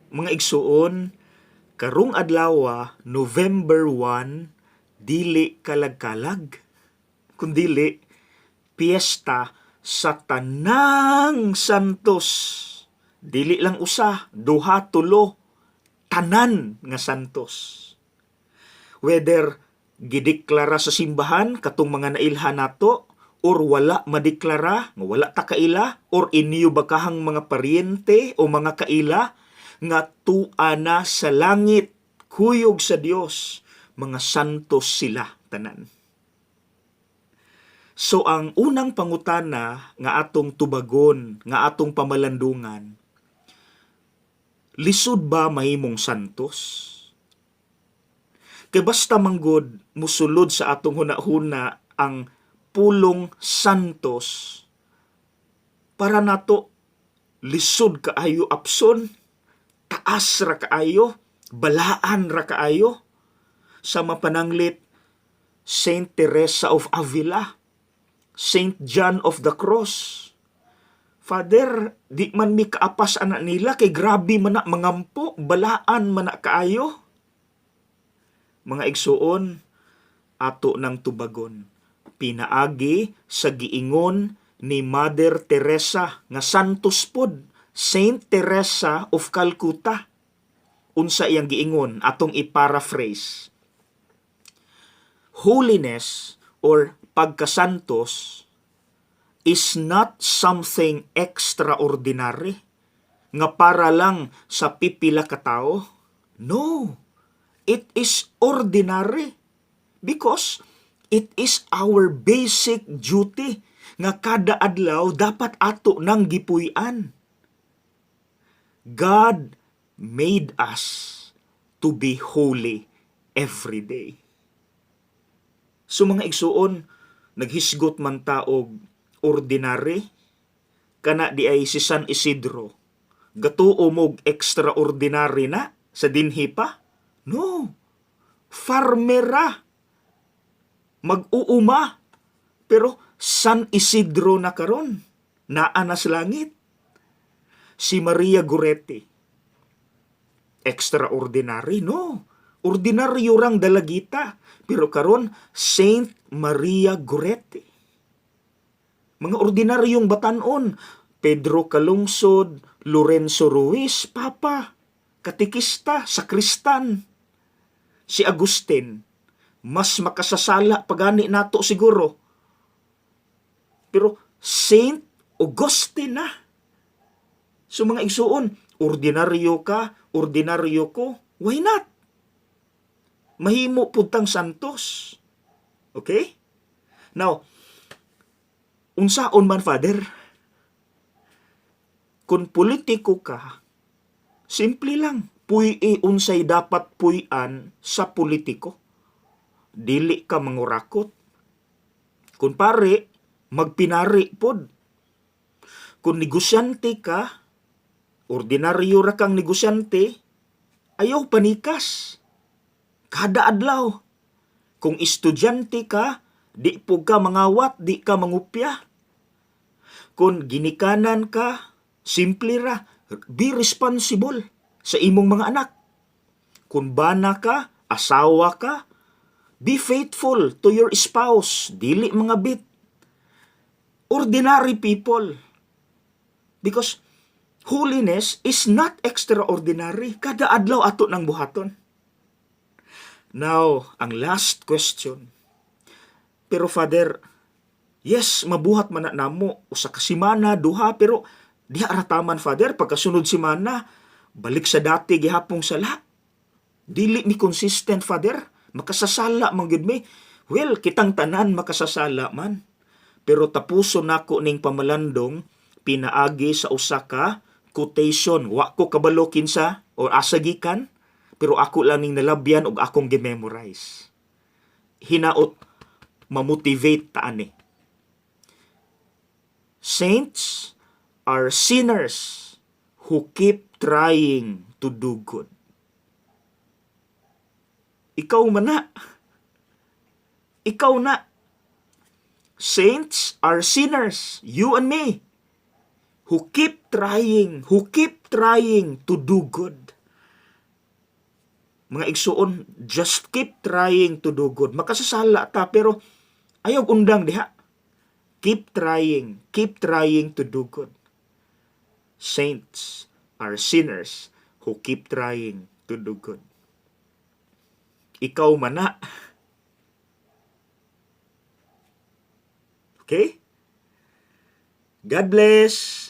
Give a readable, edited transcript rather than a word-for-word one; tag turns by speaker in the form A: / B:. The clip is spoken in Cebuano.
A: Mga igsuon, karong adlaw, November 1, dili kalag-kalag, kundili piyesta sa tanang santos. Dili lang usa, duha, tulo, tanan nga santos. Whether gideklara sa simbahan katong mga nailhan nato or wala madeklara, nga wala ta kaila, or inyo bakahang mga paryente o mga kaila nga tua na sa langit, kuyog sa Dios, mga santos sila tanan. So ang unang pangutana nga atong tubagon, nga atong pamalandungan, lisod ba mahimong santos? Kay basta manggod musulod sa atong hunahuna ang pulong "santos", para nato lisod kaayo apson, taas ra kaayo, balaan ra kaayo. Sa mapananglit Saint Teresa of Avila, Saint John of the Cross. Father, di man mi kaapas ana nila kay grabe man na mangampo, balaan man na kaayo. Mga igsuon, ato nang tubagon. Pinaagi sa giingon ni Mother Teresa nga santos pod, Saint Teresa of Calcutta. Unsa iyang giingon? Atong i-paraphrase. Holiness or pagkasantos is not something extraordinary nga para lang sa pipila ka tao. No. It is ordinary because it is our basic duty nga kada adlaw dapat ato nang gipuy-an. God made us to be holy every day. So mga igsuon, naghisgot man ta og ordinary, kana di ay si San Isidro. Gatuo mo'g extraordinary na sa dinhi pa? No. Farmera. Mag-uuma. Pero San Isidro na karon. Naa na sa langit. Si Maria Goretti. Extraordinary, no? Ordinaryo rang dalagita. Pero karon Saint Maria Goretti. Mga ordinaryong batanon, Pedro Calungsod, Lorenzo Ruiz, Papa, katekista, sakristan. Si Agustin, mas makasasala pagani nato siguro. Pero Saint Augustine na. So mga igsuon, ordinaryo ka, ordinaryo ko, why not? Mahimo pud tang santos. Okay? Now, unsaon man, Father? Kung politiko ka, simple lang. Puy unsay dapat puy-an sa politiko. Dili ka mangurakot. Kung pare, magpinari pod. Kung negosyante ka, ordinaryo ra kang negosyante, ayaw panikas. Kada adlaw. Kung estudyante ka, di po ka mangawat, di ka mangupya. Kung ginikanan ka, simple ra, be responsible sa imong mga anak. Kung bana ka, asawa ka, be faithful to your spouse, dili mangabit. Ordinary people. Because holiness is not extraordinary. Kada adlaw ato nang buhaton. Now, ang last question. Pero Father, yes, mabuhat man na namo usa ka semana, duha, pero diha ra taman, Father, pagkasunod semana, balik sa dati gihapong sala. Dili mi consistent, Father. Makasasala man gyud mi. Well, kitang tanan makasasala man. Pero tapuson nako ning pamalandong pinaagi sa usa ka quotation. Wa ko kabalo kinsa or asa gikan, pero ako lang ning nalabyan og akong gi-memorize. Hinaot mamotivate ta ani. Saints are sinners who keep trying to do good. Ikaw man na. Ikaw na. Saints are sinners, you and me, who keep trying to do good. Mga igsuon, just keep trying to do good. Makasasala ta, pero ayaw undang diha. Keep trying to do good. Saints are sinners who keep trying to do good. Ikaw man na. Okay? God bless.